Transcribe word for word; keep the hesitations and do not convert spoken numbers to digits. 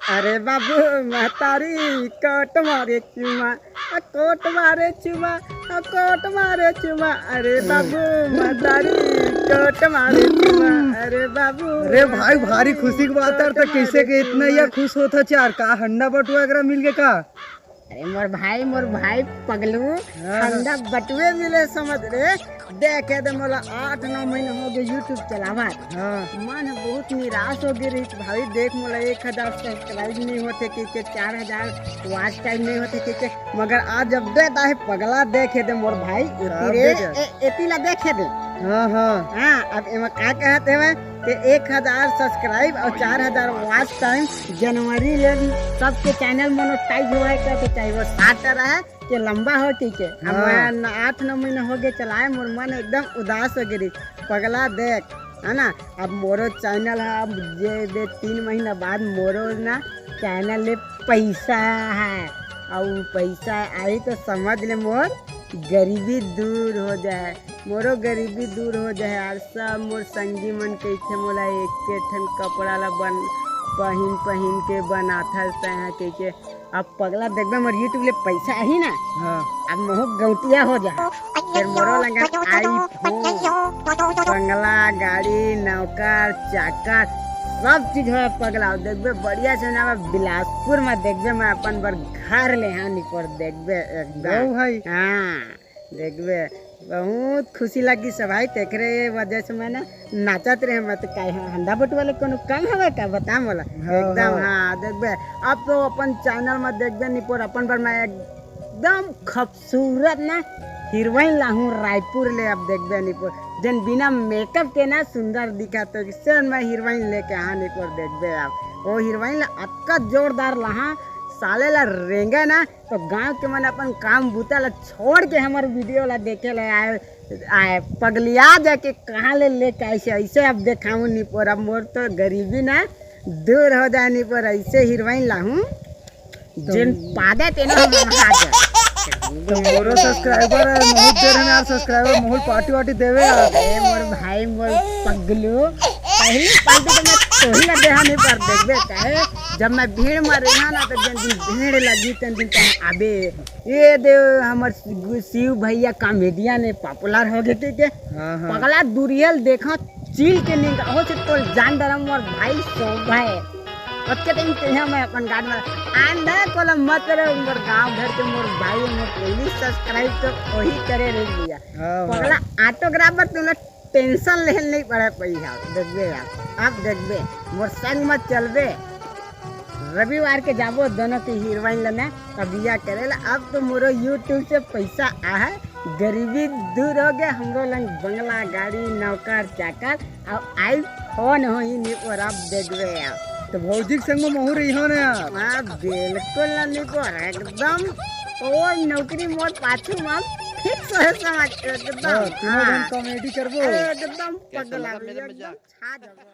अरे बाबू, महतारी कोट मारे चुमा, आ कोट मारे चुमा, आ कोट मारे चुमा। अरे बाबू, महतारी कोट मारे चुमा। अरे बाबू, अरे भाई, भारी खुशी की बात है, तो कैसे के इतना या खुश होत हच यार? का हंडा बटुआ एकरा मिल गे का? अरे मोर भाई, मोर भाई पगलू, हाँ। हंडा बटुए मिले समझ रे। देखे दे मोला आठ नौ महीना हो गए YouTube चलावत। हाँ। मन ह बहुत निराश हो गए रहिस भाई। देख मोला एक हजार subscribe नहीं होते कहिके, चार हजार watch time नहीं होते कहिके, मगर आज update आहे पगला। देखे दे मोर भाई, एती रे, ए-, एती ला देखे दे। हाँ, हाँ। हाँ, अब एमा का कहत हवय कि एक हजार subscribe और चार हजार watch time जनवरी ले सबके channel monetize होए का तो चाहे वो short रहे के लंबा हो कहिके। अब हाँ। मैं न-, आठ नौ महीना हो गए चलाए, मोर मन एकदम उदास हो गए रही। पगला देख, है ना, अब मोरो channel है, अब जे दे तीन महीना बाद मोरो ना channel ले पैसा है, और पैसा आई तो समझ ले मोर गरीबी दूर हो जाए, मोरो गरीबी दूर हो जाए। और सब मोर संगी मन कहिथे मोला एक ठन कपड़ा ला बन पहिन पहिन के बनाथस तैं कहिके। अब पगला देखबे मोर YouTube ले पैसा आही ना, हाँ। अब महू गौंटिया हो जा, फिर मोरो लंगन iPhone, बंगला, गाड़ी, नौकर, चाकर, सब चीज हो पगला। अब देखबे बढ़िया से ना, मैं बिलासपुर में देखबे, मैं अपन बर घर ले हाँ निपोर देखबे एकदम। भाई। हाँ। देखबे, बहुत खुशी लगी सब भाई, तेकरे वजह से मैं ना नाचत रहे। मैं तो काहे, हंडा बटुआ ले कोनो कम हवे का, बता मोला। हाँ, एकदम, हाँ। हाँ, देखबे, अब तो अपन channel में देखबे निपोर अपन बर मैं एकदम खूबसूरत ना हीरोइन लाहूँ रायपुर ले। अब देखबे निपोर, जन बिना makeup के ना सुंदर दिखा तो किसे मैं हीरोइन लेके हाँ निपोर देखबे। अब वो हीरोइन ला अतका जोरदार लाहा, साले ला रेंगे ना तो गांव के मन अपन काम बूता ला छोड़ के हमर video ला देखे ला आए, आए पगलिया जाके कहाँ ले लेके आए से ऐसे। अब देखाऊं निपोर, अब मोर तो गरीबी ना दूर हो जाए निपोर, ऐसे हीरोइन लाहूं। जिन पादे तेनो हम हाथ। तो मोरो subscriber है, बहुत देर में यार subscriber, मोहल party वार्टी देवे यार। ए मोर भाई, मोर पगलू, पहली party तो मैं तोही ला देहा निपोर देखबे, काहे जब मैं भीड़ में रहा ना, तो जन दिन भीड़ लगी, तन दिन तन आबे। ये दे हमर शिव भैया comedian है, popular हो गए, ठीक है? हाँ, हाँ। पगला दुरियल देखा, चील के निगाहों से तोल जान डरम मोर भाई शोभा है। ओतके टाइम तेहा मैं अपन गाड़ में आंधा कोला मत रे, मोर गांव घर के मोर भाई, मोर पहली subscribe तो वही करे रे भैया। हाँ, हाँ। पगला autographer तुमने tension लेहल नहीं पड़े पई है। देखबे यार, अब देखबे, मोर संग मत चलबे। रविवार के जाबो दोनों के हीरोइन लने तबिया करे ला। अब तो मोरो YouTube से पैसा आ है, गरीबी दूर हो गया, हमरो लंग बंगला, गाड़ी, नौकर, चाकर, अब iPhone हो ही नहीं। और अब देखबे यार, तो भौजी के संग में महू रही हो ना यार। हाँ, बिल्कुल ना निपोर, एकदम। और नौकरी मोर पाछू में fix है समझ, एकदम। हाँ, तीनों जन हाँ। Comedy करबो। एकदम पगला, एकदम छा जाबो।